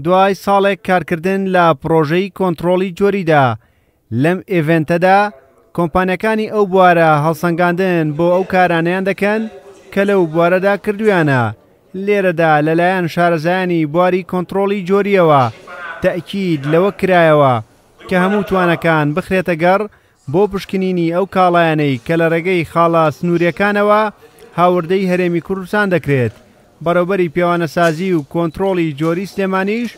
دوای ساڵێک کارکردن لە پڕۆژەی کۆنتڕۆڵی جۆریدا، لەم ئیڤێنتەدا کۆمپانیاکانی ئەو بوارە هەڵسەنگاندن بۆ ئەو کارانەیان دەکەن کە لەو بوارەدا کردویانە، لێرەدا لەلایەن شارەزایانی بواری کۆنتڕۆڵی جۆرییەوە تەئکید لەوە کرایەوە کە هەموو توانەکان بخرێتە گەڕ بۆ پشکنینی ئەو کاڵایانەی کە لە ڕێگەی خاڵە سنوورییەکانەوە هاوردەی هەرێمی کوردستان دەکرێت، بەڕێوبەری پێوانەسازی و کۆنترۆڵی جۆری سلێمانیش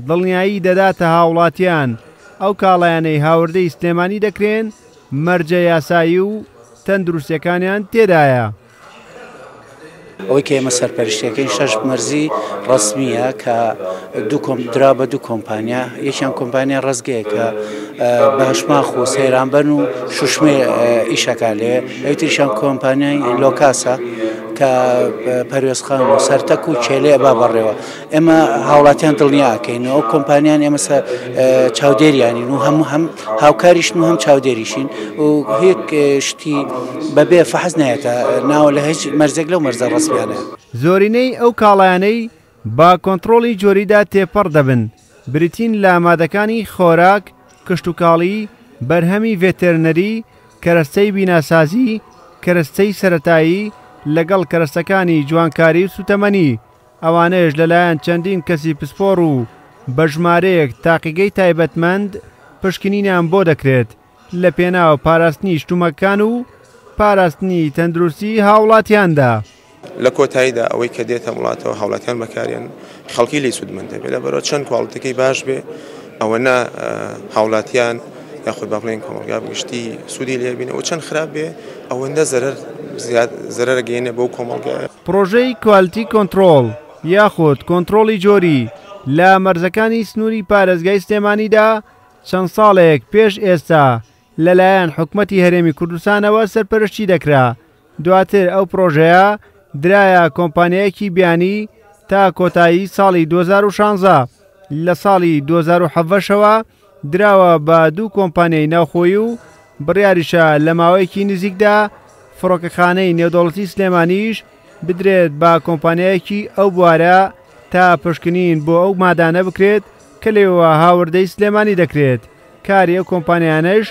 دڵنیایی دەداتە هاوڵاتیان ئەو کاڵایانەی هاوردەی سلێمانی دەکرێن مەرجە یاسایی و تەندروستیەکانیان تێدایە. ئەوەی کە ئێمە سەرپەرشتیەکەین شەش مەرزی ڕەسمییە کە دوو کۆم درا بە دوو کۆمپانیا یەکیان کۆمپانیا ڕزگەیە کە باشماخ و سەیرانبەن و شوشمێ ئیشەکە لێ ئەوی تریشان کۆمپانیای لۆکاسە کە پەروێزخان و سەرتەک و کێلێ با بەڕێوە ئێمە هاوڵاتیان دڵنیا ئەکەین و ئەو کۆمپانیان ئێمە چاودێریانین و هەموو هەم هاوکاریشن و هەم چاودێریشین و هیچ شتی بەبێ فەحس نایەتە ناوە لە هیچ مەرزێک لەو مەرزە ڕەسمیانە. زۆرینەی ئەو کاڵایانەی بە کۆنتڕۆڵی جۆریدا تێپەڕ دەبن بریتین لە مادەکانی خۆراک، کشتوکاڵی، بەرهەمی ڤێتێرنەری، کەرەستەی بیناسازی، کەرەستەی سەرەتایی، لەگەڵ کەرەستەکانی جوانکاری و سوتەمەنی، ئەوانەیش لەلایەن چەندین کەسی پسپۆڕ و بە ژمارەیەک تاقیگەی تایبەتمەند پشکنینیان بۆ دەکرێت لە پێناو پاراستنی شتومەکان و پاراستنی تەندروستی هاوڵاتیاندا. لە کۆتاییدا ئەوەی کە دێتە وڵاتەوە هاوڵاتیان بەکاریان خەڵکی لێی سوودمەند دەبێت لەبەرئەوە چەند کواڵیتەکەی باش بێ ئەوەنە هاوڵاتیان یاخود با بڵێین کۆمەڵگا بگشتی سوودی لێ بینێ و چەند خراپ بێ ئەوەندە زەرەر زیاد زەرەر گەیەنێ بەو کۆمەڵگایە. پڕۆژەی کوالیتی کۆنتڕۆڵ یاخود کۆنتڕۆڵی جۆری لە مەرزەکانی سنووری پارێزگای سلێمانیدا چەند ساڵێک پێش ئێستا لەلایەن حکومەتی هەرێمی کوردستانەوە سەرپەرشتی دەکرا، دواتر ئەو پڕۆژەیە درایە کۆمپانیایەکی بیانی تا کۆتایی ساڵی 2016، لە ساڵی 2017 شەوە دراوە بە دوو کۆمپانیای ناوخۆیی و بڕیاریشە لە ماوەیەکی نزیکدا فڕۆکەخانەی نێودەوڵەتی سلێمانیش بدرێت بە کۆمپانیایەکی ئەو بوارە تا پشکنین بۆ ئەو مادانە بکرێت کە لەوێوە هاوردەی سلێمانی دەکرێت، کاری ئەو کۆمپانیایانەش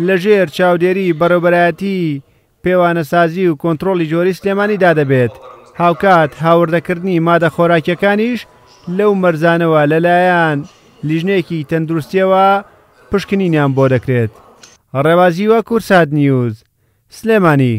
لەژێر چاودێری بەڕێوبەرایەتی پێوانەسازی و کۆنترۆڵی جۆری سلێمانیدا دەبێت، هاوکات هاوردەکردنی مادە خۆراکیەکانیش لەو مەرزانەوە لەلایەن لیژنەیەکی تەندروستیەوە پشکنینیان بۆ دەکرێت. ڕێواز هیوا، کوردسات نیوز، سلێمانی.